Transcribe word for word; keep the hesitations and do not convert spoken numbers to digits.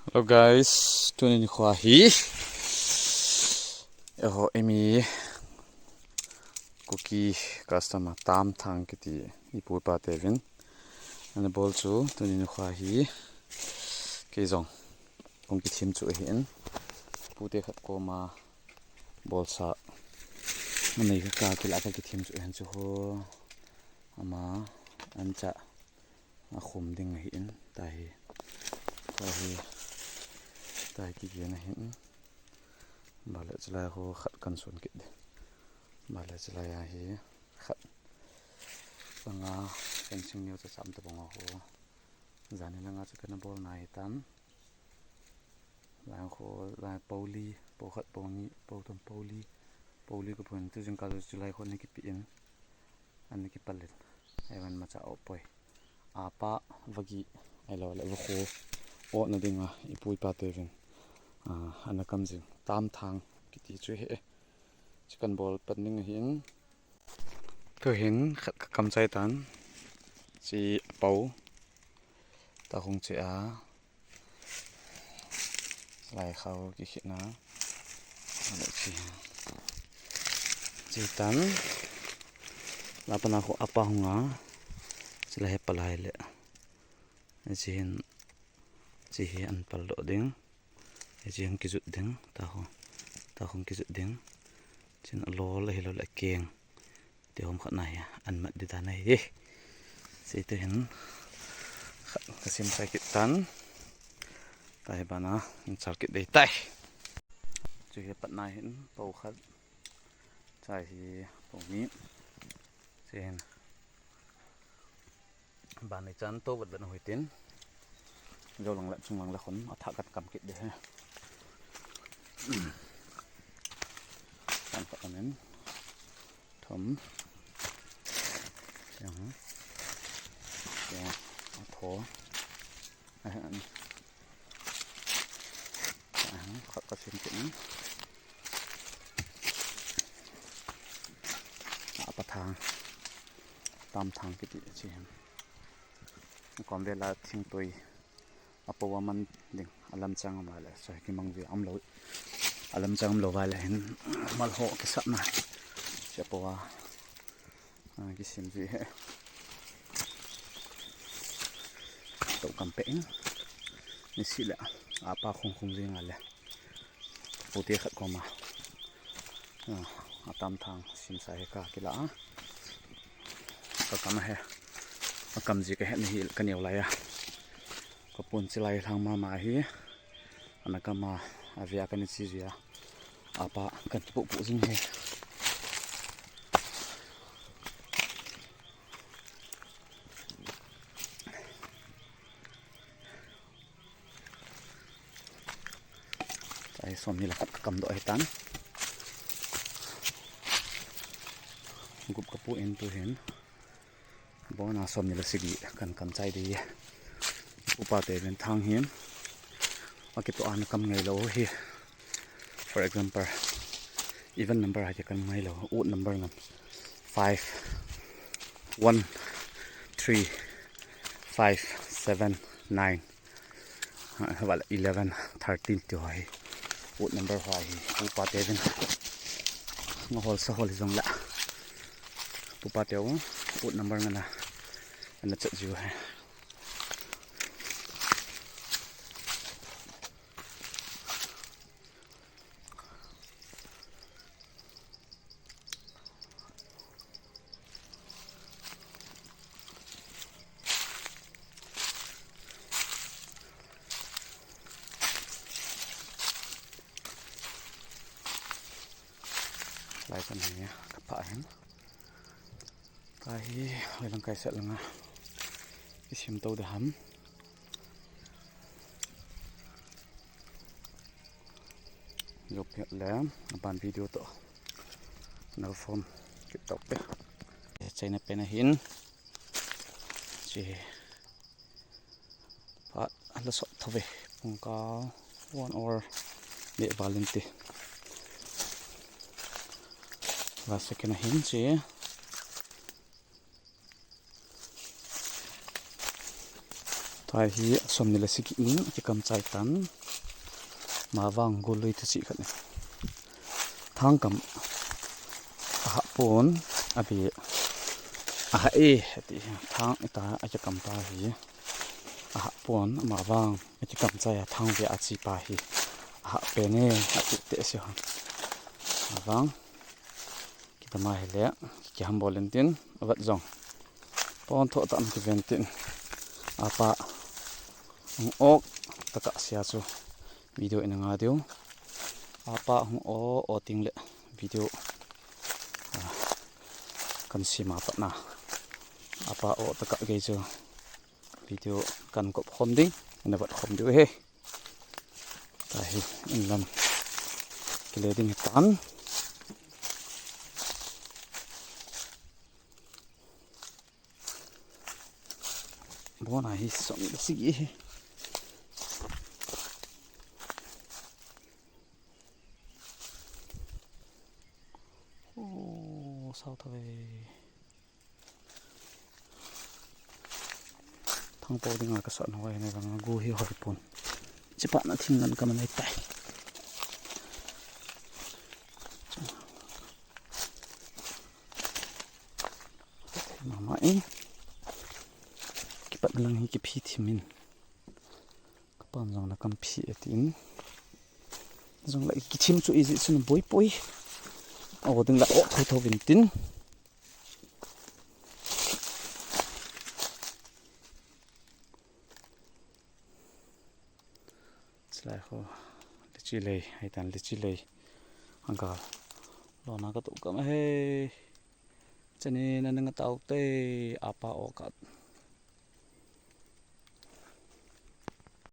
Hello guys, tuni nikho hi eiho imi Kuki customer Tamthang kiti ipu ipa teuvin ana bol chu tuni nikho hi kei jong kong kithim chu ahin, pute khat koma bolsa anei kha ka kila ka kithim chu ahin chu ho ama ancha akhum ding ahin tahi, tahi, tahi kigena hin. Bale chulai ho khat kan sun kit de. Bale chulai ahi khat. Langa fencing neo cha cham ta bang ho. Jani langa chu kana bol na hi tan. Lang ho, lang poli, po khat, po ni, po thum, poli, poli ka pon tu jing ka chulai ho ni kipi in. Ani kipalin. Aivan macha opoi. Apa vagi ailo le vakhu otna dinga ipu ipa teuvin ana kam jing Tamthang kiti chu hi. Chikan bol pan ding ahin. Tuhin khat ka kam chai tan. Chi apau. Ta hung chi a. Lai khau kikhina. Ala chi. Chi tan. Lapana khu apa hunga. Chila he palai le. Chi hin. Chi hi an pal doh ding. Chi hin kijut ding. Ta khu. Ta khu kijut ding. Chin alol ahilou le keng. Ti hom khat na hi an mat di ta na hi. Sei te hin khat ka sim sai kit tan. Tahi bana in chal kit dei tai. Chu hi pat na hin po khat. Chai hi po ni. Sei hin. Ban ni chan to vat vat na hui tin. Jo lang la chung lang la khun a thak kat kam kit de he. Kan ka amen. Thum. Yang ha. Yang a tho. Ahem. Ahem. Khat ka sim kit ni. A pa thang. Tamthang kiti chi hem. Kom vela thing toi. Apo a man ding alam chang ama le so ki mang vi am lo. Alam chang am lo va le hin mal ho ki sat na. Chi apo a. A, kisim ji he. To kam pe in. Ni si le. Apa khung khung ji nga le. Pute khat koma. A, a Tamthang sim sa he ka kila a. Ka kam he. A kam ji ka he ni hi ka neo lai a. Ka pun chi lai lang mama hi. Ana kama avia kani chi jia. Apa kan kipu pu jing he. Ai som ni la khat ka kam doh he tan. Gup ka pu in tu hin. Bona som ni la sigi kan kam chai di. Upa te ben thang hin. Akitu an kam ngai lo hi. For example, even number ha kan ngai lo, odd number ngam. Five, one, three, five, seven, nine. Ha, wala eleven, thirteen ti ho hi. Odd number ho hi. Upa te vin. Nga hol sa hol jong la. Upa te odd number nga na. Ana chat jiu hai. Lai kan hai ka pa hin. Tahi, hoilang kai set langa. Isim to de ham. Jop le, aban video to. Na form kit to pe. China pen ahin. Chi. Pa, la sot thove. Pung ka one hour. Ne valenti. La second ahin chi. Tua hi som ni le sagi in akikam chai tan. Mavang gul lui thu chi khat ni. Thang kam ahah pon, abi ahah e, ati. Thang ita akikam pa hi ahah pon, mavang akikam chai a thang bia achi pa hi ahah pen e, ati te si ho. Mavang. Kitama hile, kiham bol in tin, avat jong. Pon tho tam kiven tin. Apa hung ok taka sia chu video ina nga diu. Apa hung o, o ting le video, ah, kan sima patna. Apa o taka gei chu video kan kop khom ding, ina vat khom diu he. Tahi inlam kile ding tan. Bon ahi som le sagi hi. Oh, sao thave. Thang po dinga kasah na hoi na vang gu hi hoi pon. Chipa na thing ngan ka manai tai. Mama e. Kipat na lang hi kiphi thimin. Kapan jong na kamphi e tin. Jong la kithim chu iji chun boi poi. Aw ding la o thoi tho vin tin. Chulai ho, lichi lei, haitan lichi lei. Anga lona ka tu kam he. Chani na nang tau te, apa o ka